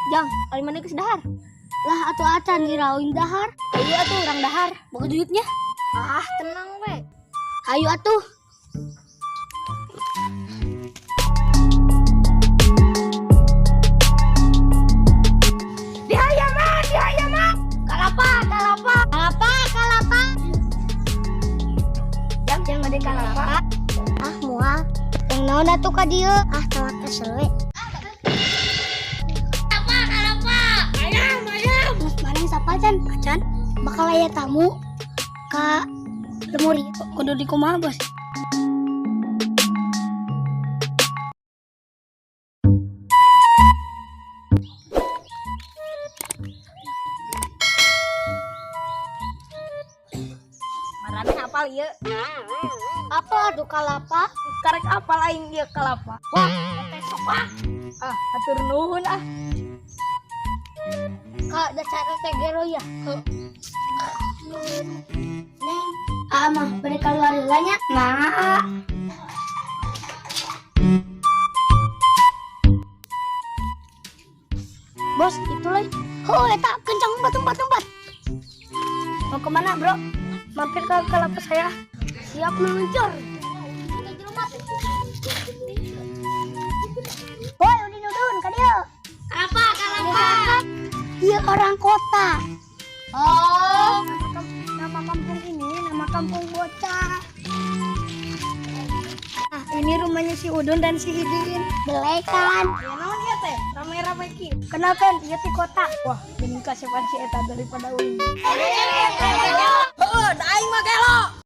Jang, ari mana geus dahar? Lah atuh acan diraoin dahar. Ayo atuh urang dahar. Boga duitnya? Ah, tenang we. Ayo atuh. Dihayaman, dihayaman. Kalapa, kalapa. Kalapa, kalapa. Jang, jang ada kalapa. Ah, moal. Yang naon atuh ka dieu? Ah, tawat kesel we. Kalapa, kalapa. Ayam, ayam. Mas maneh sapa can? Acan bakal aya tamu ka lemuri. Kudu di kumaha, Bos? Marane hafal ieu. Apa atuh kalapa? Karek apal aing ieu kalapa. Wah, teh sok ah. Ah, hatur nuhun ah. Kak dasar teh gero ya. Neng, ah mah bade keluar heula nya. Nah. Bos, itu lagi. Oh, eta kencang tempat tempat tempat. Mau kemana, Bro? Mampir ke kelapa saya. Siap meluncur. Woi, udin udun, ka dieu. Kalapa, kalapa. Iya orang kota. Oh. Nama kampung ini nama kampung bocah. Ah, ini rumahnya si Udun dan si Idin. Belekan. Ya naon ieu teh? Rame-rame kieu. Kenalkan, ieu ti kota. Wah, geuning kasepan si eta daripada uing. Heueuh, da aing mah gelo.